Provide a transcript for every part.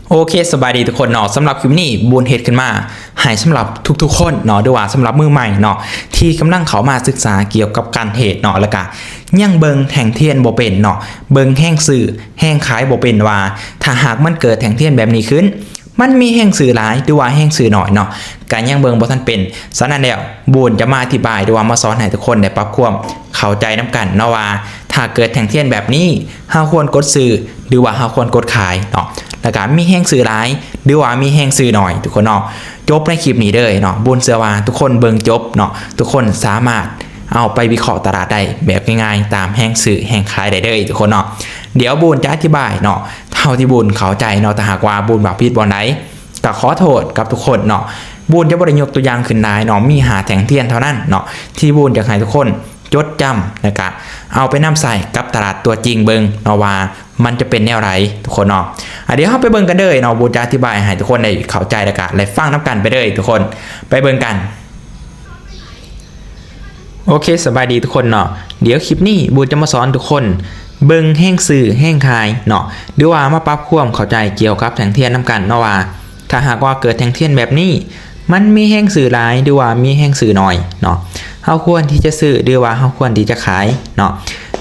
ໂອເຄ ສະບາຍດີທຸກຄົນເນາະ, ສຳລັບຄລິບນີ້ບຸນເຮັດຂຶ້ນມາໃຫ້ສຳລັບທຸກໆຄົນເນາະ ຫຼືວ່າສຳລັບມືໃໝ່ເນາະ ທີ່ກຳລັງເຂົ້າມາສຶກສາກ່ຽວກັບການເທຣດເນາະ ແລ້ວກະຍັງເບິ່ງແທ່ງທຽນບໍ່ເປັນເນາະ, ເບິ່ງແຮງຊື້ແຮງຂາຍບໍ່ເປັນວ່າ ຖ້າຫາກມັນເກີດແທ່ງທຽນແບບນີ້ຂຶ້ນ ມັນມີແຮງຊື້ຫຼາຍ ຫຼືວ່າແຮງຊື້ໜ້ອຍເນາະ ກະຍັງເບິ່ງບໍ່ທັນເປັນ. ສະນັ້ນແລ້ວ ບຸນຈະມາອະທິບາຍ ຫຼືວ່າມາສອນໃຫ້ທຸກຄົນໄດ້ປັບຄວາມເຂົ້າໃຈນຳກັນເນາະວ່າ ຖ້າເກີດແທ່ງທຽນແບບນີ້ ເຮົາຄວນກົດຊື້ ຫຼືວ່າເຮົາຄວນກົດຂາຍເນາະ ແລ້ວກະມີແຮງຊື້ຫຼາຍ ຫຼືວ່າມີແຮງຊື້ໜ້ອຍ ທຸກຄົນເນາະ. ຈົບໃນຄລິບນີ້ເລີຍເນາະ, ບຸນເຊື່ອວ່າທຸກຄົນເບິ່ງຈົບເນາະ ທຸກຄົນສາມາດເອົາໄປວິເຄາະຕະຫຼາດໄດ້ແບບງ່າຍໆ ຕາມແຮງຊື້ແຮງຂາຍໄດ້ເລີຍ ທຸກຄົນເນາະ. ດຽວບຸນຈະອະທິບາຍເນາະ ເທົ່າທີ່ບຸນເຂົ້າໃຈເນາະ, ຖ້າຫາກວ່າບຸນເວົ້າຜິດບ່ອນໃດ ກໍຂໍໂທດກັບທຸກຄົນເນາະ. ບຸນຈະບໍ່ໄດ້ຍົກຕົວຢ່າງຂຶ້ນຫຼາຍເນາະ, ມີຫ້າແທ່ງທຽນເທົ່ານັ້ນເນາະ ທີ່ບຸນຢາກໃຫ້ທຸກຄົນຈົດຈຳ ແລ້ວກະເອົາໄປນຳໃຊ້ກັບຕະຫຼາດຕົວຈິງເບິ່ງເນາະວ່າ ມັນຈະເປັນແນວໃດ ທຸກຄົນເນາະ. ອາ ດຽວເຮົາໄປເບິ່ງກັນເລີຍເນາະ, ບຸນຈະອະທິບາຍໃຫ້ທຸກຄົນໄດ້ເຂົ້າໃຈ ແລ້ວກະໄດ້ຟັງນຳກັນໄປເລີຍ ທຸກຄົນ ໄປເບິ່ງກັນ. ໂອເຄ ສະບາຍດີທຸກຄົນເນາະ, ດຽວຄລິບນີ້ບຸນຈະມາສອນທຸກຄົນເບິ່ງແຮງຊື້ແຮງຂາຍເນາະ ຫຼືວ່າມາປັບຄວາມເຂົ້າໃຈກ່ຽວກັບແທ່ງທຽນນຳກັນເນາະວ່າ ຖ້າຫາກວ່າເກີດແທ່ງທຽນແບບນີ້ ມັນມີແຮງຊື້ຫຼາຍ ຫຼືວ່າມີແຮງຊື້ໜ້ອຍເນາະ, ເຮົາຄວນທີ່ຈະຊື້ ຫຼືວ່າເຮົາຄວນທີ່ຈະຂາຍເນາະ.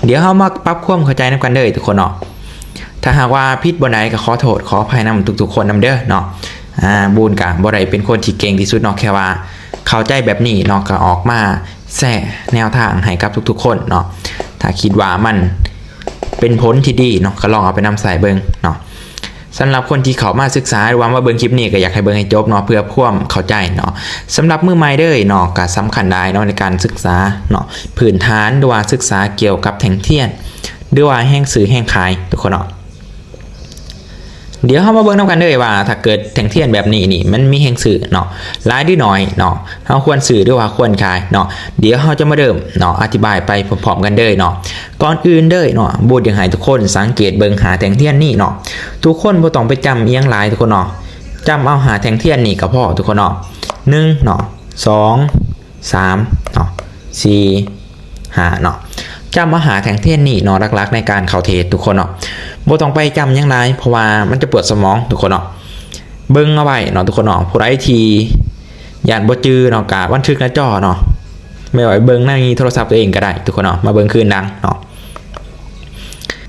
ດຽວເຮົາມາປັບຄວາມເຂົ້າໃຈນຳກັນເດີທຸກຄົນເນາະ. ຖ້າຫາກວ່າຜິດບ່ອນໃດກໍຂໍໂທດຂໍອະໄພນຳທຸກໆຄົນນຳເດີເນາະ. ອາ ບຸນກະບໍ່ໄດ້ເປັນຄົນທີ່ເກັ່ງທີ່ສຸດເນາະ, ແຄ່ວ່າເຂົ້າໃຈແບບນີ້ເນາະ ກໍອອກມາແຊແນວທາງໃຫ້ກັບທຸກໆຄົນເນາະ. ຖ້າຄິດວ່າມັນເປັນຜົນທີ່ດີເນາະ ກໍລອງເອົາໄປນຳໃຊ້ເບິ່ງເນາະ. ສຳລັບຄົນທີ່ເຂົ້າມາສຶກສາ ຫຼືວ່າມາເບິ່ງຄລິບນີ້ ກໍຢາກໃຫ້ເບິ່ງໃຫ້ຈົບເນາະ ເພື່ອຄວາມເຂົ້າໃຈເນາະ. ສຳລັບມືໃໝ່ເດີເນາະ ກໍສຳຄັນຫຼາຍເນາະ ໃນການສຶກສາເນາະ ພື້ນຖານ ຫຼືວ່າສຶກສາກ່ຽວກັບແທ່ງທຽນ ຫຼືວ່າແຮງຊື້ແຮງຂາຍ ທຸກຄົນເນາະ. ດຽວເຮົາມາເບິ່ງນຳກັນເດີວ່າ ຖ້າເກີດແທ່ງທຽນແບບນີ້ນີ້ ມັນມີແຮງຊື້ເນາະ ຫຼາຍຫຼືໜ້ອຍເນາະ, ເຮົາຄວນຊື້ ຫຼືວ່າຄວນຂາຍເນາະ. ດຽວເຮົາຈະມາເລີ່ມເນາະ ອະທິບາຍໄປພ້ອມໆກັນເດີເນາະ. ກ່ອນອື່ນເດີເນາະ ບຸນຢາກໃຫ້ທຸກຄົນສັງເກດເບິ່ງຫ້າແທ່ງທຽນນີ້ເນາະ. ທຸກຄົນບໍ່ຕ້ອງໄປຈຳອີ່ຫຍັງຫຼາຍ ທຸກຄົນເນາະ, ຈຳເອົາຫ້າແທ່ງທຽນນີ້ກໍພໍ ທຸກຄົນເນາະ. ໜຶ່ງເນາະ, ສອງ ສາມເນາະ, ສີ່ ຫ້າເນາະ. ຈຳເອົາຫ້າແທ່ງທຽນນີ້ເນາະ ຫຼັກໆໃນການເຂົ້າເທຣດ ທຸກຄົນເນາະ. ບໍ່ຕ້ອງໄປຈຳຫຍັງຫຼາຍ ເພາະວ່າມັນຈະປວດສະໝອງ ທຸກຄົນເນາະ. ເບິ່ງເອົາໄວ້ເນາະ ທຸກຄົນເນາະ. ຜູ້ໃດທີ່ຢ້ານບໍ່ຈື່ເນາະ ກະບັນທຶກໜ້າຈໍເນາະ, ແມ່ນວ່າເບິ່ງໃນໂທລະສັບຕົວເອງກໍໄດ້ ທຸກຄົນເນາະ, ມາເບິ່ງຄືນຫຼັງເນາະ.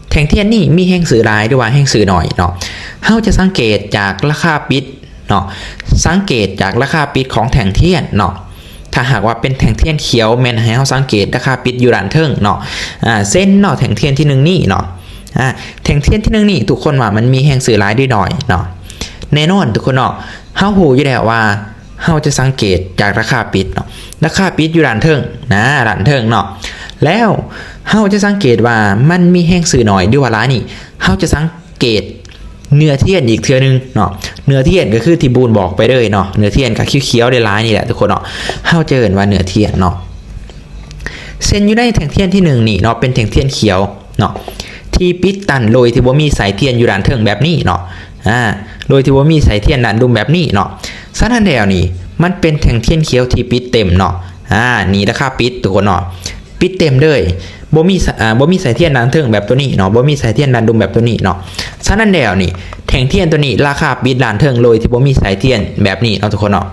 ແທ່ງທຽນນີ້ມີແຮງຊື້ຫຼາຍ ຫຼືວ່າແຮງຊື້ໜ້ອຍເນາະ, ເຮົາຈະສັງເກດຈາກລາຄາປິດເນາະ, ສັງເກດຈາກລາຄາປິດຂອງແທ່ງທຽນເນາະ. ຖ້າຫາກວ່າເປັນແທ່ງທຽນຂຽວ ແມ່ນໃຫ້ເຮົາສັງເກດລາຄາປິດຢູ່ດ້ານເທິງເນາະ. ອາ ເຊັ່ນເນາະ ແທ່ງທຽນທີໜຶ່ງນີ້ເນາະ, ອາ ແທ່ງທຽນທີໜຶ່ງນີ້ ທຸກຄົນວ່າມັນມີແຮງຊື້ຫຼາຍຫຼືໜ້ອຍເນາະ? ແນ່ນອນ ທຸກຄົນເນາະ, ເຮົາຮູ້ຢູ່ແລ້ວວ່າ ເຮົາຈະສັງເກດຈາກລາຄາປິດເນາະ, ລາຄາປິດຢູ່ດ້ານເທິງນະ ດ້ານເທິງເນາະ. ແລ້ວເຮົາຈະສັງເກດວ່າມັນມີແຮງຊື້ໜ້ອຍ ຫຼືວ່າຫຼາຍນີ້ ເຮົາຈະສັງເກດເນື້ອທຽນອີກເທື່ອໜຶ່ງເນາະ. ເນື້ອທຽນກໍຄືທີ່ບູນບອກໄປເລີຍເນາະ, ເນື້ອທຽນກໍຂຽວໆຫຼາຍໆນີ້ແຫຼະ ທຸກຄົນເນາະ. ເຮົາຈະເອີ້ນວ່າເນື້ອທຽນເນາະ. ເຊັ່ນຢູ່ໃນແທ່ງທຽນທີໜຶ່ງນີ້ເນາະ ເປັນແທ່ງທຽນຂຽວເນາະ ທີ່ປິດຕັນໂດຍທີ່ບໍ່ມີສາຍທຽນຢູ່ດ້ານເທິງແບບນີ້ເນາະ, ອາ ໂດຍທີ່ບໍ່ມີສາຍທຽນດ້ານລຸ່ມແບບນີ້ເນາະ. ສະນັ້ນແລ້ວນີ້ ມັນເປັນແທ່ງທຽນຂຽວທີ່ປິດເຕັມເນາະ. ອາ ນີ້ລາຄາປິດ ທຸກຄົນເນາະ, ປິດເຕັມເລີຍ, ບໍ່ມີສາ ອາ ບໍ່ມີສາຍທຽນດ້ານເທິງແບບໂຕນີ້ເນາະ, ບໍ່ມີສາຍທຽນດ້ານລຸ່ມແບບໂຕນີ້ເນາະ. ສະນັ້ນແລ້ວນີ້ ແທ່ງທຽນໂຕນີ້ລາຄາປິດດ້ານເທິງໂດຍທີ່ບໍ່ມີສາຍທຽນແບບນີ້ເນາະ ທຸກຄົນເນາະ.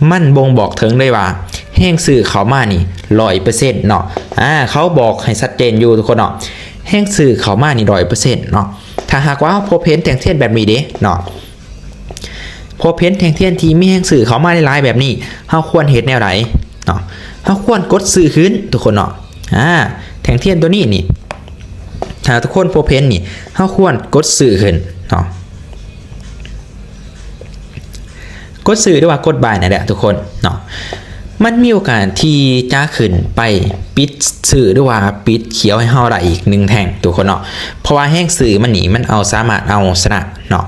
ມັນບົ່ງບອກເຖິງເລີຍວ່າແຮງຊື້ເຂົ້າມານີ້ຮ້ອຍເປີເຊັນເນາະ. ອາ ເຂົາບອກໃຫ້ຊັດເຈນຢູ່ ທຸກຄົນເນາະ, ແຮງຊື້ເຂົ້າມານີ້ຮ້ອຍເປີເຊັນເນາະ. ຖ້າຫາກວ່າເຮົາພົບເຫັນແທ່ງທຽນແບບນີ້ເດເນາະ, ພົບເຫັນແທ່ງທຽນທີ່ມີແຮງຊື້ເຂົ້າມາຫຼາຍໆແບບນີ້ ເຮົາຄວນເຮັດແນວໃດເນາະ? ເຮົາຄວນກົດຊື້ຂຶ້ນ ທຸກຄົນເນາະ. ອາ ແທ່ງທຽນໂຕນີ້ນີ້ ຖ້າທຸກຄົນພົບເຫັນນີ້ ເຮົາຄວນກົດຊື້ຂຶ້ນເນາະ. ກົດຊື້ ຫຼືວ່າກົດບາຍ ນັ້ນແຫຼະທຸກຄົນເນາະ, ມັນມີໂອກາດທີ່ຈະຂຶ້ນໄປປິດຊື້ ຫຼືວ່າປິດຂຽວໃຫ້ເຮົາໄດ້ອີກໜຶ່ງແທ່ງ ທຸກຄົນເນາະ. ເພາະວ່າແຮງຊື້ມັນນີ້ ມັນເອົາ ສາມາດເອົາຊະນະເນາະ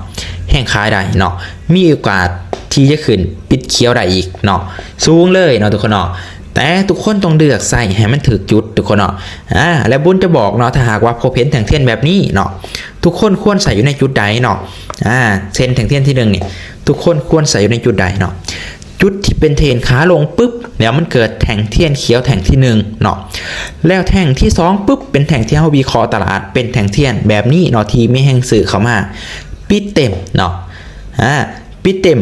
ແຮງຂາຍໄດ້ເນາະ, ມີໂອກາດທີ່ຈະຂຶ້ນປິດຂຽວໄດ້ອີກເນາະ, ສູງເລີຍເນາະ ທຸກຄົນເນາະ. ແຕ່ທຸກຄົນຕ້ອງເລືອກໃຊ້ໃຫ້ມັນຖືກຈຸດ ທຸກຄົນເນາະ. ອາ ແລະບຸນຈະບອກເນາະ, ຖ້າຫາກວ່າພົບເຫັນແທ່ງທຽນແບບນີ້ເນາະ ທຸກຄົນຄວນໃສ່ຢູ່ໃນຈຸດໃດເນາະ? ອາ ເຊັ່ນແທ່ງທຽນທີໜຶ່ງນີ້ ທຸກຄົນຄວນໃສ່ຢູ່ໃນຈຸດໃດເນາະ? ຈຸດທີ່ເປັນເທຣນຂາລົງປຶບ ແລ້ວມັນເກີດແທ່ງທຽນຂຽວແທ່ງທີໜຶ່ງເນາະ, ແລ້ວແທ່ງທີສອງປຶບ ເປັນແທ່ງທີ່ເຮົາວິເຄາະຕະຫຼາດ ເປັນແທ່ງທຽນແບບນີ້ເນາະ ທີ່ມີແຮງຊື້ເຂົ້າມາປິດເຕັມເນາະ. ອາ ປິດເຕັມ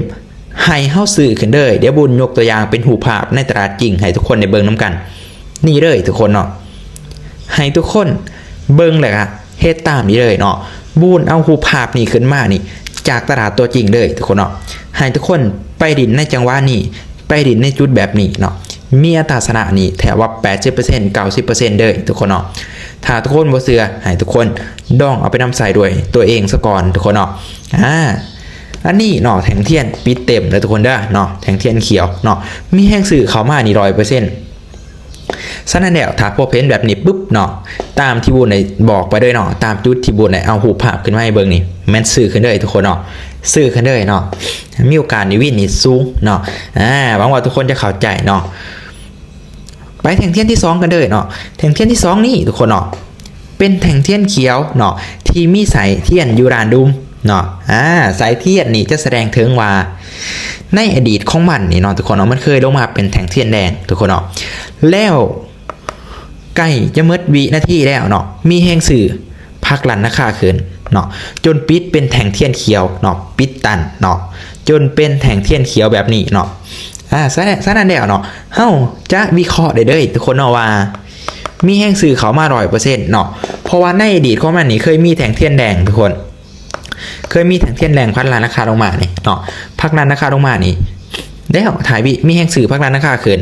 ໃຫ້ເຮົາຊື້ຂຶ້ນເລີຍ. ດຽວບຸນຍົກຕົວຢ່າງເປັນຮູບພາບໃນຕະຫຼາດຈິງໃຫ້ທຸກຄົນໄດ້ເບິ່ງນຳກັນ. ນີ້ເລີຍທຸກຄົນເນາະ ໃຫ້ທຸກຄົນເບິ່ງແລ້ວກະເຮັດຕາມນີ້ເລີຍເນາະ. ບຸນເອົາຮູບພາບນີ້ຂຶ້ນມານີ້ ຈາກຕະຫຼາດຕົວຈິງເລີຍທຸກຄົນເນາະ. ໃຫ້ທຸກຄົນໄປຫຼິ້ນໃນຈັງຫວະນີ້ ໄປຫຼິ້ນໃນຈຸດແບບນີ້ເນາະ ມີອັດຕາຊະນະນີ້ແທບວ່າແປດສິບເປີເຊັນ ເກົ້າສິບເປີເຊັນເດີ້ທຸກຄົນເນາະ. ຖ້າທຸກຄົນບໍ່ເຊື່ອ ໃຫ້ທຸກຄົນລອງເອົາໄປນຳໃຊ້ດ້ວຍຕົວເອງສາກ່ອນທຸກຄົນເນາະ. ອາ ອັນນີ້ເນາະ ແທ່ງທຽນປິດເຕັມເດີ້ທຸກຄົນເດີ້ເນາະ ແທ່ງທຽນຂຽວເນາະ ມີແຮງຊື້ເຂົ້າມານີ້ຮ້ອຍເປີເຊັນ. ສະນັ້ນແລ້ວ ຖ້າພົບເຫັນແບບນີ້ປຶບເນາະ ຕາມທີ່ບຸນໄດ້ບອກໄປເລີຍເນາະ ຕາມຈຸດທີ່ບຸນໄດ້ເອົາຮູບພາບຂຶ້ນມາໃຫ້ເບິ່ງນີ້ ແມ່ນຊື້ຂຶ້ນເລີຍທຸກຄົນເນາະ ຊື້ຂຶ້ນເລີຍເນາະ. ມີໂອກາດໄດ້ວິນນີ້ສູງເນາະ. ອາ ຫວັງວ່າທຸກຄົນຈະເຂົ້າໃຈເນາະ. ໄປແທ່ງທຽນທີສອງກັນເລີຍເນາະ. ແທ່ງທຽນທີສອງນີ້ທຸກຄົນເນາະ ເປັນແທ່ງທຽນຂຽວເນາະ ທີ່ມີສາຍທຽນຢູ່ດ້ານລຸ່ມເນາະ. ອາ ສາຍທຽນນີ້ຈະສະແດງເຖິງວ່າ ໃນອະດີດຂອງມັນນີ້ເນາະທຸກຄົນເນາະ ມັນເຄີຍລົງມາເປັນແທ່ງທຽນແດງທຸກຄົນເນາະ. ແລ້ວໃກ້ຈະໝົດວິນາທີແລ້ວເນາະ ມີແຮງຊື້ຜັກດັນລາຄາຂຶ້ນເນາະ ຈົນປິດເປັນແທ່ງທຽນຂຽວເນາະ ປິດຕັນເນາະ ຈົນເປັນແທ່ງທຽນຂຽວແບບນີ້ເນາະ. ອາ ສະ ສະນັ້ນແລ້ວເນາະ ເຮົາຈະວິເຄາະໄດ້ເລີຍທຸກຄົນເນາະວ່າ ມີແຮງຊື້ເຂົ້າມາຮ້ອຍເປີເຊັນເນາະ ເພາະວ່າໃນອະດີດຂອງມັນນີ້ເຄີຍມີແທ່ງທຽນແດງທຸກຄົນ ເຄີຍມີແທ່ງທຽນແດງຜັກດັນລາຄາລົງມານີ້ເນາະ ຜັກດັນລາຄາລົງມານີ້ ແລ້ວທ້າຍວິມີແຮງຊື້ຜັກດັນລາຄາຂຶ້ນ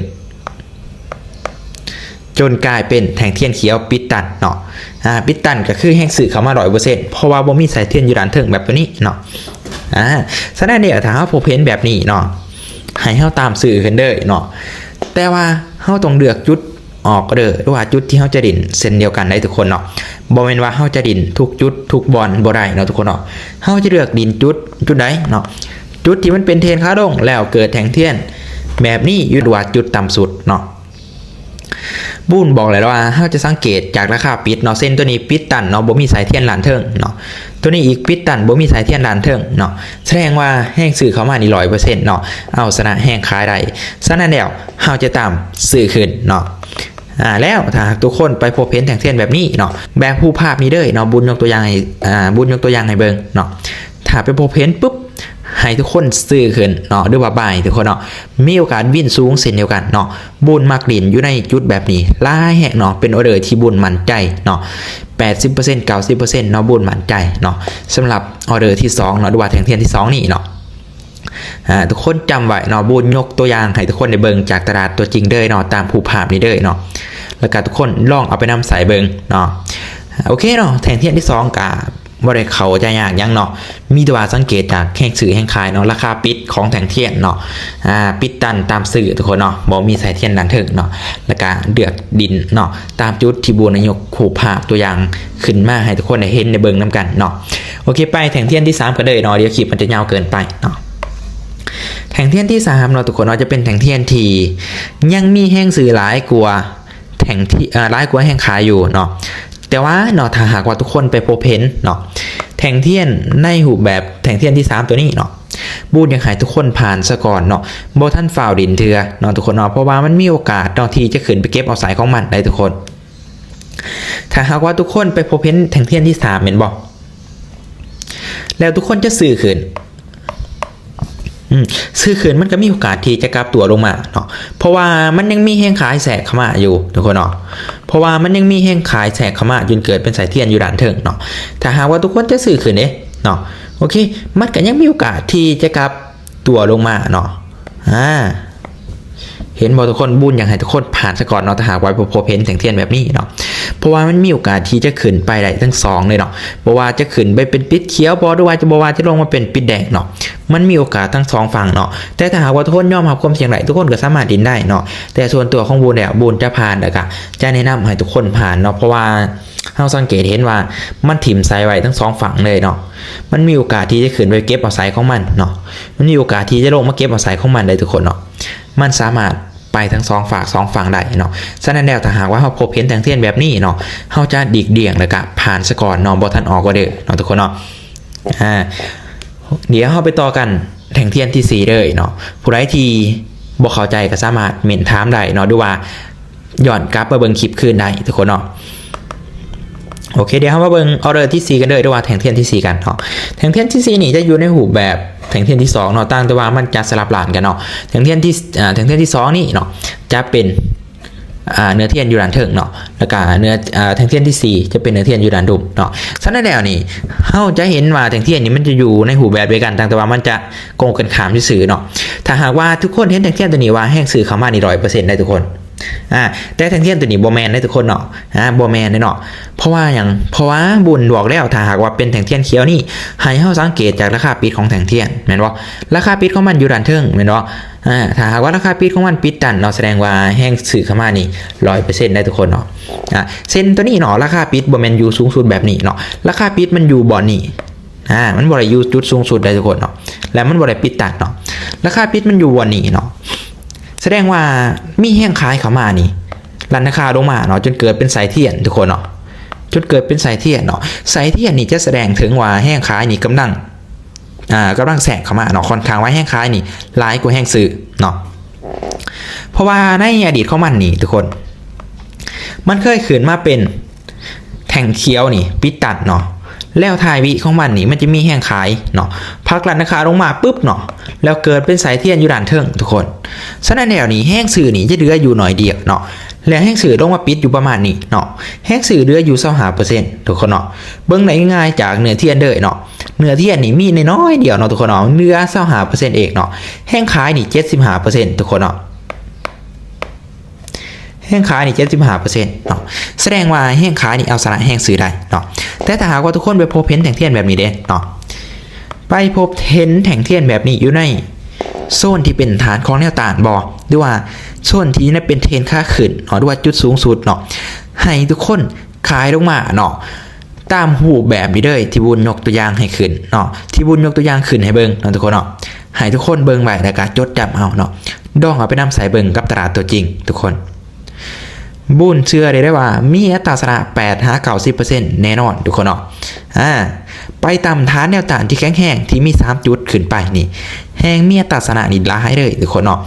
ຈົນກາຍເປັນແທ່ງທຽນຂຽວປິດຕັນເນາະ. ອາ ປິດຕັນກໍຄືແຮງຊື້ເຂົ້າມາຮ້ອຍເປີເຊັນ ເພາະວ່າບໍ່ມີສາຍທຽນຢູ່ດ້ານເທິງແບບຕົວນີ້ເນາະ. ອາ ສະນັ້ນເດ ຖ້າເຮົາພົບເຫັນແບບນີ້ເນາະ ໃຫ້ເຮົາຕາມຊື້ຂຶ້ນເດີເນາະ ແຕ່ວ່າເຮົາຕ້ອງເລືອກຈຸດອອກເດີ ຫຼືວ່າຈຸດທີ່ເຮົາຈະຫຼິ້ນເຊັ່ນດຽວກັນໄດ໋ທຸກຄົນເນາະ. ບໍ່ແມ່ນວ່າເຮົາຈະຫຼິ້ນທຸກຈຸດທຸກບ່ອນບໍ່ໄດ້ເນາະທຸກຄົນເນາະ. ເຮົາຈະເລືອກຫຼິ້ນຈຸດ ຈຸດໃດເນາະ ຈຸດທີ່ມັນເປັນເທຣນຂາລົງ ແລ້ວເກີດແທ່ງທຽນແບບນີ້ ຫຼືວ່າຈຸດຕ່ຳສຸດເນາະ. ບູນບອກແລ້ວວ່າເຮົາຈະສັງເກດຈາກລາຄາປິດເນາະ ເຊັ່ນຕົວນີ້ປິດຕັນເນາະ ບໍ່ມີສາຍທຽນດ້ານເທິງເນາະ ຕົວນີ້ອີກປິດຕັນ ບໍ່ມີສາຍທຽນດ້ານເທິງເນາະ ສະແດງວ່າແຮງຊື້ເຂົ້າມານີ້ຮ້ອຍເປີເຊັນເນາະ ເອົາຊະນະແຮງຂາຍໄດ້. ສະນັ້ນແລ້ວເຮົາຈະຕາມຊື້ຂຶ້ນເນາະ. ອາ ແລ້ວຖ້າຫາກທຸກຄົນໄປພົບເຫັນແທ່ງທຽນແບບນີ້ເນາະ ແບບຮູບພາບນີ້ເດີເນາະ ບຸນຍົກຕົວຢ່າງໃຫ້ ອາ ບຸນຍົກຕົວຢ່າງໃຫ້ເບິ່ງເນາະ. ຖ້າໄປພົບເຫັນປຶບ ໃຫ້ທຸກຄົນຊື້ຂຶ້ນເນາະ ຫຼືວ່າບາຍທຸກຄົນເນາະ ມີໂອກາດວິນສູງເຊັ່ນດຽວກັນເນາະ. ບຸນມັກຫຼິ້ນຢູ່ໃນຈຸດແບບນີ້ຫຼາຍແຮງເນາະ ເປັນອອເດີທີ່ບຸນໝັ້ນໃຈເນາະ ແປດສິບເປີເຊັນ ເກົ້າສິບເປີເຊັນເນາະ ບຸນໝັ້ນໃຈເນາະ ສຳລັບອອເດີທີສອງເນາະ ຫຼືວ່າແທ່ງທຽນທີສອງນີ້ເນາະ. ອາ ທຸກຄົນຈຳໄວ້ເນາະ ບຸນຍົກຕົວຢ່າງໃຫ້ທຸກຄົນໄດ້ເບິ່ງຈາກຕະຫຼາດຕົວຈິງເດີເນາະ ຕາມຮູບພາບນີ້ເດີເນາະ ແລ້ວກະທຸກຄົນລອງເອົາໄປນຳໃຊ້ເບິ່ງເນາະ. ໂອເຄເນາະ ແທ່ງທຽນທີສອງກະ ບໍ່ໄດ້ເຂົ້າໃຈຍາກຫຍັງເນາະ ມີແຕ່ວ່າສັງເກດຈາກແຮງຊື້ແຮງຂາຍເນາະ ລາຄາປິດຂອງແທ່ງທຽນເນາະ ອາ ປິດຕັນຕາມຊື້ທຸກຄົນເນາະ ບໍ່ມີສາຍທຽນດ້ານເທິງເນາະ ແລ້ວກະເລືອກຫຼິ້ນເນາະ ຕາມຈຸດທີ່ບຸນຍົກຮູບພາບຕົວຢ່າງຂຶ້ນມາໃຫ້ທຸກຄົນໄດ້ເຫັນໄດ້ເບິ່ງນຳກັນເນາະ. ໂອເຄ ໄປແທ່ງທຽນທີສາມກັນເລີຍເນາະ ດຽວຄລິບມັນຈະຍາວເກີນໄປເນາະ. ແທ່ງທຽນທີສາມເນາະທຸກຄົນເນາະ ຈະເປັນແທ່ງທຽນທີ່ຍັງມີແຮງຊື້ຫຼາຍກວ່າ ແທ່ງທີ່ ເອີ ຫຼາຍກວ່າແຮງຂາຍຢູ່ເນາະ. ແຕ່ວ່າເນາະ ຖ້າຫາກວ່າທຸກຄົນໄປພົບເຫັນເນາະ ແທ່ງທຽນໃນຮູບແບບແທ່ງທຽນທີສາມຕົວນີ້ເນາະ ບູນຢາກໃຫ້ທຸກຄົນຜ່ານຊະກ່ອນເນາະ ບໍ່ທັນຟ້າວຫຼິ້ນເທື່ອເນາະທຸກຄົນເນາະ ເພາະວ່າມັນມີໂອກາດເນາະ ທີ່ຈະຂຶ້ນໄປເກັບເອົາສາຍຂອງມັນໄດ້ທຸກຄົນ. ຖ້າຫາກວ່າທຸກຄົນໄປພົບເຫັນແທ່ງທຽນທີສາມແມ່ນບໍ່ ແລ້ວທຸກຄົນຈະຊື້ຂຶ້ນ ອືມ ຊື້ຂຶ້ນມັນກໍມີໂອກາດທີ່ຈະກັບຕົວລົງມາເນາະ ເພາະວ່າມັນຍັງມີແຮງຂາຍແຊກເຂົ້າມາຢູ່ທຸກຄົນເນາະ ເພາະວ່າມັນຍັງມີແຮງຂາຍແຊກເຂົ້າມາຈົນເກີດເປັນສາຍທຽນຢູ່ດ້ານເທິງເນາະ. ຖ້າຫາກວ່າທຸກຄົນຈະຊື້ຂຶ້ນເດ້ເນາະ ໂອເຄ ມັນກໍຍັງມີໂອກາດທີ່ຈະກັບຕົວລົງມາເນາະ. ອາ ເຫັນບໍ່ທຸກຄົນ ບຸນຢາກໃຫ້ທຸກຄົນຜ່ານຊະກ່ອນເນາະ ຖ້າຫາກວ່າພົບເຫັນແທ່ງທຽນແບບນີ້ເນາະ ເພາະວ່າມັນມີໂອກາດທີ່ຈະຂຶ້ນໄປໄດ້ທັງສອງເລີຍເນາະ ບໍ່ວ່າຈະຂຶ້ນໄປເປັນປິດຂຽວບໍ ຫຼືວ່າຈະ ບໍ່ວ່າຈະລົງມາເປັນປິດແດງເນາະ ມັນມີໂອກາດທັງສອງຝັ່ງເນາະ. ແຕ່ຖ້າຫາກວ່າທຸກຄົນຍອມຮັບຄວາມສ່ຽງໄດ້ ທຸກຄົນກໍສາມາດຫຼິ້ນໄດ້ເນາະ ແຕ່ສ່ວນຕົວຂອງບູນແລ້ວ ບູນຈະຜ່ານ ແລ້ວກະຈະແນະນຳໃຫ້ທຸກຄົນຜ່ານເນາະ ເພາະວ່າ ເຮົາສັງເກດເຫັນວ່າມັນຖິ້ມສາຍໄວ້ທັງສອງຝັ່ງເລີຍເນາະ ມັນມີໂອກາດທີ່ຈະຂຶ້ນໄປເກັບເອົາສາຍຂອງມັນເນາະ ມັນມີໂອກາດທີ່ຈະລົງມາເກັບເອົາສາຍຂອງມັນໄດ້ທຸກຄົນເນາະ ມັນສາມາດໄປທັງສອງຟາກສອງຝັ່ງໄດ້ເນາະ. ສະນັ້ນແລ້ວ ຖ້າຫາກວ່າເຮົາພົບເຫັນແທ່ງທຽນແບບນີ້ເນາະ ເຮົາຈະຫຼີກລ່ຽງ ແລ້ວກະຜ່ານຊະກ່ອນເນາະ ບໍ່ທັນອອກອອເດີເນາະທຸກຄົນເນາະ. ອາ ດຽວເຮົາໄປຕໍ່ກັນແທ່ງທຽນທີສີ່ເລີຍເນາະ ຜູ້ໃດທີ່ບໍ່ເຂົ້າໃຈກໍສາມາດເມັ້ນຖາມໄດ້ເນາະ ຫຼືວ່າ ຍ້ອນກັບມາເບິ່ງຄລິບຄືນໄດ້ທຸກຄົນເນາະ. ໂອເຄ ດຽວເຮົາມາເບິ່ງອອເດີທີສີ່ກັນເດີ ຫຼືວ່າແທ່ງທຽນທີສີ່ກັນເນາະ. ແທ່ງທຽນທີສີ່ນີ້ຈະຢູ່ໃນຮູບແບບແ ທ່ງທຽນທີສອງເນາະ ຕ່າງແຕ່ວ່າມັນຈະສະຫຼັບດ້ານກັນເນາະ. ແທ່ງທຽນທີ່ ອ່າ ແທ່ງທຽນທີສອງນີ້ເນາະ ຈະເປັນ ອ່າ ເນື້ອທຽນຢູ່ດ້ານເທິງເນາະ ແລ້ວກະເນື້ອ ອ່າ ແທ່ງທຽນທີສີ່ຈະເປັນເນື້ອທຽນຢູ່ດ້ານລຸ່ມເນາະ. ສະນັ້ນແລ້ວນີ້ ເຮົາຈະເຫັນວ່າແທ່ງທຽນນີ້ມັນຈະຢູ່ໃນຮູບແບບດຽວກັນ ຕ່າງແຕ່ວ່າມັນຈະກົງກັນຂ້າມຊື່ໆເນາະ. ຖ້າຫາກວ່າທຸກຄົນເຫັນແທ່ງທຽນໂຕນີ້ວ່າແຮງຊື້ເຂົ້າມານີ້ຮ້ອຍເປີເຊັນໄດ໋ທຸກຄົນ ອ່າ ແຕ່ແທ່ງທຽນໂຕນີ້ບໍ່ແມ່ນເດ້ທຸກຄົນເນາະ ອ່າ ບໍ່ແມ່ນເດ້ເນາະ. ເພາະວ່າຫຍັງ? ເພາະວ່າບຸນບອກແລ້ວ ຖ້າຫາກວ່າເປັນແທ່ງທຽນຂຽວນີ້ ໃຫ້ເຮົາສັງເກດຈາກລາຄາປິດຂອງແທ່ງທຽນ ແມ່ນບໍ່? ລາຄາປິດຂອງມັນຢູ່ດ້ານເທິງ ແມ່ນບໍ່? ອ່າ ຖ້າຫາກວ່າລາຄາປິດຂອງມັນປິດຕັນເນາະ ສະແດງວ່າແຮງຊື້ເຂົ້າມານີ້ຮ້ອຍເປີເຊັນໄດ້ທຸກຄົນເນາະ. ອ່າ ເຊັ່ນໂຕນີ້ເນາະ ລາຄາປິດບໍ່ແມ່ນຢູ່ສູງສຸດແບບນີ້ເນາະ ລາຄາປິດມັນຢູ່ບ່ອນນີ້ ອ່າ ມັນບໍ່ໄດ້ຢູ່ຈຸດສູງສຸດໄດ້ທຸກຄົນເນາະ ແລະ ມັນບໍ່ໄດ້ປິດຕັນເນາະ ລາຄາປິດມັນຢູ່ບ່ອນນີ້ເນາະ. ສະແດງວ່າມີແຮງຂາຍເຂົ້າມານີ້ ລັນລາຄາລົງມາເນາະ ຈົນເກີດເປັນສາຍທຽນທຸກຄົນເນາະ ຈົນເກີດເປັນສາຍທຽນເນາະ. ສາຍທຽນນີ້ຈະສະແດງເຖິງວ່າແຮງຂາຍນີ້ກຳລັງ ອ່າ ກຳລັງແຊກເຂົ້າມາເນາະ ຄ່ອນຂ້າງວ່າແຮງຂາຍນີ້ຫຼາຍກວ່າແຮງຊື້ເນາະ. ເພາະວ່າໃນອະດີດຂອງມັນນີ້ທຸກຄົນ ມັນເຄີຍຂຶ້ນມາເປັນແທ່ງຂຽວນີ້ປິດຕັນເນາະ ແລ້ວທ້າຍວິຂອງມັນນີ້ ມັນຈະມີແຮງຂາຍເນາະ ຜັກລັນລາຄາລົງມາປຶບເນາະ ແລ້ວເກີດເປັນສາຍທຽນຢູ່ດ້ານເທິງທຸກຄົນ. ສະນັ້ນແລ້ວນີ້ ແຮງຊື້ນີ້ຈະເຫຼືອຢູ່ໜ້ອຍດຽວເນາະ ແລ້ວແຮງຊື້ລົງມາປິດຢູ່ປະມານນີ້ເນາະ ແຮງຊື້ເຫຼືອຢູ່ຊາວຫ້າເປີເຊັນທຸກຄົນເນາະ. ເບິ່ງໄດ້ງ່າຍໆຈາກເນື້ອທຽນເລີຍເນາະ ເນື້ອທຽນນີ້ມີນ້ອຍໆດຽວເນາະທຸກຄົນເນາະ ເຫຼືອຊາວຫ້າເປີເຊັນເອງເນາະ. ແຮງຂາຍນີ້ເຈັດສິບຫ້າເປີເຊັນທຸກຄົນເນາະ ແຮງຂາຍນີ້ເຈັດສິບຫ້າເປີເຊັນເນາະ ສະແດງວ່າແຮງຂາຍນີ້ເອົາຊະນະແຮງຊື້ໄດ້ເນາະ. ແຕ່ຖ້າຫາກວ່າທຸກຄົນໄປພົບເຫັນແທ່ງທຽນແບບນີ້ເດ້ເນາະ ໄປພົບເຫັນແທ່ງທຽນແບບນີ້ຢູ່ໃນໂຊນທີ່ເປັນຖານຂອງແນວຕ້ານບໍ່ ຫຼືວ່າໂຊນທີ່ມັນເປັນເທຣນຂາຂຶ້ນເນາະ ຫຼືວ່າຈຸດສູງສຸດເນາະ ໃຫ້ທຸກຄົນຂາຍລົງມາເນາະ ຕາມຮູບແບບນີ້ເດີ ທີ່ບຸນຍົກຕົວຢ່າງໃຫ້ຂຶ້ນເນາະ ທີ່ບຸນຍົກຕົວຢ່າງຂຶ້ນໃຫ້ເບິ່ງເນາະທຸກຄົນເນາະ. ໃຫ້ທຸກຄົນເບິ່ງໄວ້ ແລ້ວກະຈົດຈຳເອົາເນາະ ດອງເອົາໄປນຳໃຊ້ເບິ່ງກັບຕະຫຼາດຕົວຈິງທຸກຄົນ. ບຸນເຊື່ອໄດ້ເລີຍວ່າມີອັດຕາຊະນະແປດຫາເກົ້າສິບເປີເຊັນແນ່ນອນທຸກຄົນເນາະ. ອ່າ ໄປຕາມຖານແນວຕ້ານທີ່ແຂງແຮງ ທີ່ມີສາມຈຸດຂຶ້ນໄປນີ້ ແຮງມີອັດຕາຊະນະນີ້ຫຼາຍເລີຍທຸກຄົນເນາະ.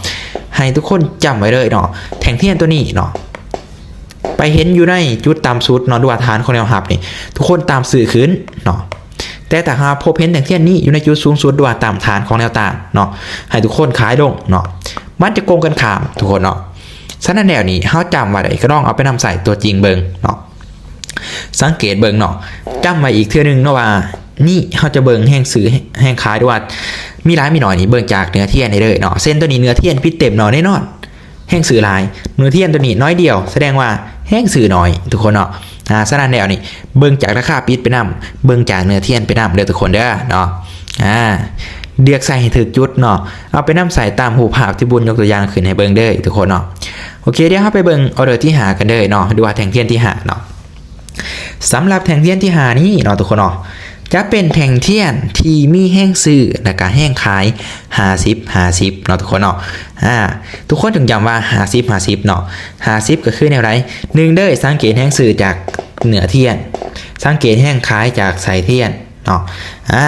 ໃຫ້ທຸກຄົນຈຳໄວ້ເລີຍເນາະ ແທ່ງທຽນໂຕນີ້ເນາະ ໄປເຫັນຢູ່ໃນຈຸດຕ່ຳສຸດເນາະ ຫຼືວ່າຖານຂອງແນວຮັບນີ້ ທຸກຄົນຕາມຊື້ຂຶ້ນເນາະ. ແຕ່ຖ້າຫາກພົບເຫັນແທ່ງທຽນນີ້ຢູ່ໃນຈຸດສູງສຸດ ຫຼືວ່າຕາມຖານຂອງແນວຕ້ານເນາະ ໃຫ້ທຸກຄົນຂາຍລົງເນາະ ມັນຈະກົງກັນຂ້າມທຸກຄົນເນາະ. ສະນັ້ນແລ້ວນີ້ ເຮົາຈຳໄວ້ໄດ້ ກະລອງເອົາໄປນຳໃຊ້ຕົວຈິງເບິ່ງເນາະ ສັງເກດເບິ່ງເນາະ. ຈຳໄວ້ອີກເທື່ອໜຶ່ງເນາະວ່າ ນີ້ເຮົາຈະເບິ່ງແຮງຊື້ແຮງຂາຍ ຫຼືວ່າມີຫຼາຍມີໜ້ອຍນີ້ ເບິ່ງຈາກເນື້ອທຽນໄດ້ເລີຍເນາະ. ເຊັ່ນໂຕນີ້ເນື້ອທຽນປິດເຕັມເນາະ ແນ່ນອນ ແຮງຊື້ຫຼາຍ ເນື້ອທຽນໂຕນີ້ໜ້ອຍດຽວ ສະແດງວ່າແຮງຊື້ໜ້ອຍທຸກຄົນເນາະ. ອ່າ ສະນັ້ນແລ້ວນີ້ ເບິ່ງຈາກລາຄາປິດໄປນຳ ເບິ່ງຈາກເນື້ອທຽນໄປນຳເດີທຸກຄົນເດີເນາະ. ອ່າ ເລືອກໃສ່ໃຫ້ຖືກຈຸດເນາະ ເອົາໄປນຳໃຊ້ຕາມຮູບພາບທີ່ບຸນຍົກຕົວຢ່າງຂຶ້ນໃຫ້ເບິ່ງເດີທຸກຄົນເນາະ. ໂອເຄ ດຽວເຮົາໄປເບິ່ງອອເດີທີຫ້າກັນເດີເນາະ ຫຼືວ່າແທ່ງທຽນທີຫ້າເນາະ. ສຳລັບແທ່ງທຽນທີຫ້ານີ້ເນາະທຸກຄົນເນາະ ຈະເປັນແທ່ງທຽນທີ່ມີແຮງຊື້ ແລ້ວກະແຮງຂາຍຫ້າສິບຫ້າສິບເນາະທຸກຄົນເນາະ. ອ່າ ທຸກຄົນຈົ່ງຈຳວ່າຫ້າສິບຫ້າສິບເນາະ. ຫ້າສິບກະຄືແນວໃດ? ໜຶ່ງເດີ ສັງເກດແຮງຊື້ຈາກເນື້ອທຽນ ສັງເກດແຮງຂາຍຈາກສາຍທຽນເນາະ. ອ່າ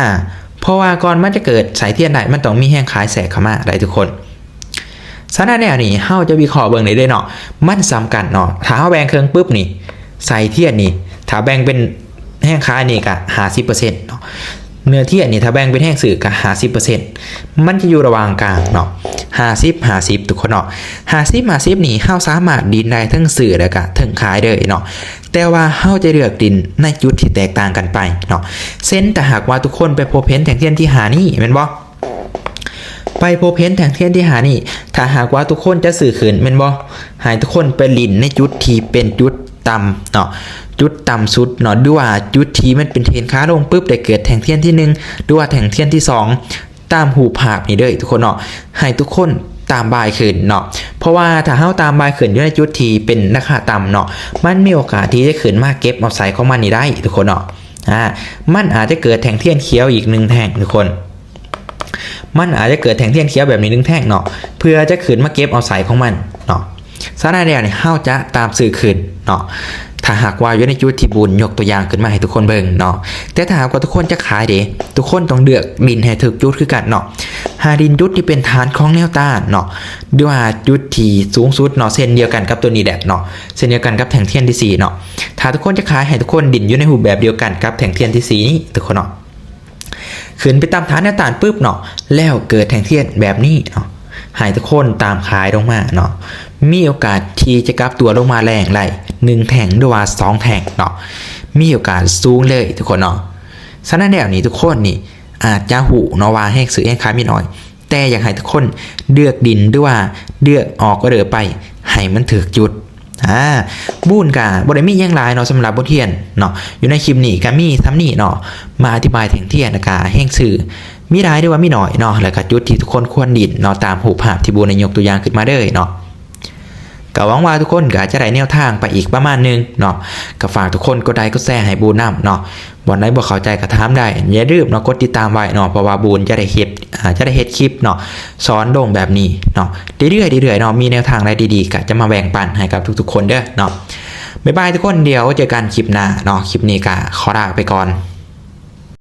ເພາະວ່າກ່ອນມັນຈະເກີດສາຍທຽນໄດ້ ມັນຕ້ອງມີແຮງຂາຍແຊກເຂົ້າມາໄດ້ທຸກຄົນ. ສະນັ້ນແລ້ວນີ້ ເຮົາຈະວິເຄາະເບິ່ງໄດ້ເລີຍເນາະ ມັນສ່ຳກັນເນາະ. ຖ້າເຮົາແບ່ງເຄິ່ງປຶບນີ້ ສາຍທຽນນີ້ ຖ້າແບ່ງເປັນແຮງຂາຍນີ້ກະຫ້າສິບເປີເຊັນເນາະ ເນື້ອທຽນນີ້ ຖ້າແບ່ງເປັນແຮງຊື້ກະຫ້າສິບເປີເຊັນ ມັນຈະຢູ່ລະຫວ່າງກາງເນາະ ຫ້າສິບຫ້າສິບທຸກຄົນເນາະ. ຫ້າສິບຫ້າສິບນີ້ ເຮົາສາມາດດິນໄດ້ເທິງຊື້ ແລ້ວກະເທິງຂາຍເລີຍເນາະ ແຕ່ວ່າເຮົາຈະເລືອກດິນໃນຈຸດທີ່ແຕກຕ່າງກັນໄປເນາະ. ເຊັ່ນ ຖ້າຫາກວ່າທຸກຄົນໄປພົບເຫັນແທ່ງທຽນທີຫ້ານີ້ ແມ່ນບໍ່? ໄປພົບເຫັນແທ່ງທຽນທີຫ້ານີ້ ຖ້າຫາກວ່າທຸກຄົນຈະຊື້ຂຶ້ນແມ່ນບໍ່? ໃຫ້ທຸກຄົນໄປຫຼິ້ນໃນຈຸດທີ່ເປັນຈຸດຕ່ຳເນາະ ຈຸດຕ່ຳສຸດເນາະ ຫຼືວ່າຈຸດທີ່ມັນເປັນເທຣນຂາລົງປຶບ ໄດ້ເກີດແທ່ງທຽນທີໜຶ່ງ ຫຼືວ່າແທ່ງທຽນທີສອງ ຕາມຮູບພາບນີ້ເດີທຸກຄົນເນາະ. ໃຫ້ທຸກຄົນຕາມບາຍຂຶ້ນເນາະ ເພາະວ່າຖ້າເຮົາຕາມບາຍຂຶ້ນຢູ່ໃນຈຸດທີ່ເປັນລາຄາຕ່ຳເນາະ ມັນມີໂອກາດທີ່ຈະຂຶ້ນມາເກັບເອົາໄຊຂອງມັນນີ້ໄດ້ທຸກຄົນເນາະ. ອ່າ ມັນອາດຈະເກີດແທ່ງທຽນຂຽວອີກໜຶ່ງແທ່ງທຸກຄົນ ມັນອາດຈະເກີດແທ່ງທຽນຂຽວແບບນີ້ໜຶ່ງແທ່ງເນາະ ເພື່ອຈະຂຶ້ນມາເກັບເອົາໄຊຂອງມັນເນາະ. ສະນັ້ນແລ້ວນີ້ ເຮົາຈະຕາມຊື້ຂຶ້ນເນາະ ຖ້າຫາກວ່າຢູ່ໃນຈຸດທີ່ບຸນຍົກຕົວຢ່າງຂຶ້ນມາໃຫ້ທຸກຄົນເບິ່ງເນາະ. ແຕ່ຖ້າຫາກວ່າທຸກຄົນຈະຂາຍເດ ທຸກຄົນຕ້ອງເລືອກດິນໃຫ້ຖືກຈຸດຄືກັນເນາະ. ຫາດິນຈຸດທີ່ເປັນຖານຂອງແນວຕ້ານເນາະ ຫຼືວ່າຈຸດທີ່ສູງສຸດເນາະ ເຊັ່ນດຽວກັນກັບໂຕນີ້ແຫຼະເນາະ ເຊັ່ນດຽວກັນກັບແທ່ງທຽນທີສີ່ເນາະ. ຖ້າທຸກຄົນຈະຂາຍ ໃຫ້ທຸກຄົນດິນຢູ່ໃນຮູບແບບດຽວກັນກັບແທ່ງທຽນທີສີ່ນີ້ທຸກຄົນເນາະ. ຂຶ້ນໄປຕາມຖານແນວຕ້ານປຶບເນາະ ແລ້ວເກີດແທ່ງທຽນແບບນີ້ເນາະ ໃຫ້ທຸກຄົນຕາມຂາຍລົງມາເນາະ ມີໂອກາດທີ່ຈະກັບຕົວລົງມາແຮງໄດ້ໜຶ່ງແທ່ງ ຫຼືວ່າສອງແທ່ງເນາະ ມີໂອກາດສູງເລີຍທຸກຄົນເນາະ. ສະນັ້ນແລ້ວນີ້ ທຸກຄົນນີ້ອາດຈະຮູ້ເນາະວ່າແຮງຊື້ແຮງຂາຍມີໜ້ອຍ ແຕ່ຢາກໃຫ້ທຸກຄົນເລືອກດິນ ຫຼືວ່າເລືອກອອກອໍເດີໄປໃຫ້ມັນຖືກຈຸດ. ອາ ບູນກະບໍ່ໄດ້ມີຫຍັງຫຼາຍເນາະ ສຳລັບບົດຮຽນເນາະ ຢູ່ໃນຄລິບນີ້ກະມີສ່ຳນີ້ເນາະ ມາອະທິບາຍແທ່ງທຽນ ແລ້ວກະແຮງຊື້ ມີຫຼາຍ ຫຼືວ່າມີໜ້ອຍເນາະ ແລ້ວກະຈຸດທີ່ທຸກຄົນຄວນດິນເນາະ ຕາມຮູບພາບທີ່ບູນໄດ້ຍົກຕົວຢ່າງຂຶ້ນມາເລີຍເນາະ. ກະຫວັງວ່າທຸກຄົນກະຈະໄດ້ແນວທາງໄປອີກປະມານໜຶ່ງເນາະ. ກະຝາກທຸກຄົນກົດໄລກົດແຊໃຫ້ບູນນຳເນາະ ບ່ອນໃດບໍ່ເຂົ້າໃຈກະຖາມໄດ້. ຢ່າລືມເນາະ ກົດຕິດຕາມໄວ້ເນາະ ເພາະວ່າບູນຈະໄດ້ເຮັດ ອາ ຈະໄດ້ເຮັດຄລິບເນາະ ສອນລົງແບບນີ້ເນາະ ເລື້ອຍໆ ເລື້ອຍໆເນາະ. ມີແນວທາງໃດດີໆ ກະຈະມາແບ່ງປັນໃຫ້ກັບທຸກໆຄົນເດີເນາະ. ບາຍບາຍທຸກຄົນ ດຽວເຈີກັນຄລິບໜ້າເນາະ. ຄລິບນີ້ກະຂໍລາໄປກ່ອນ.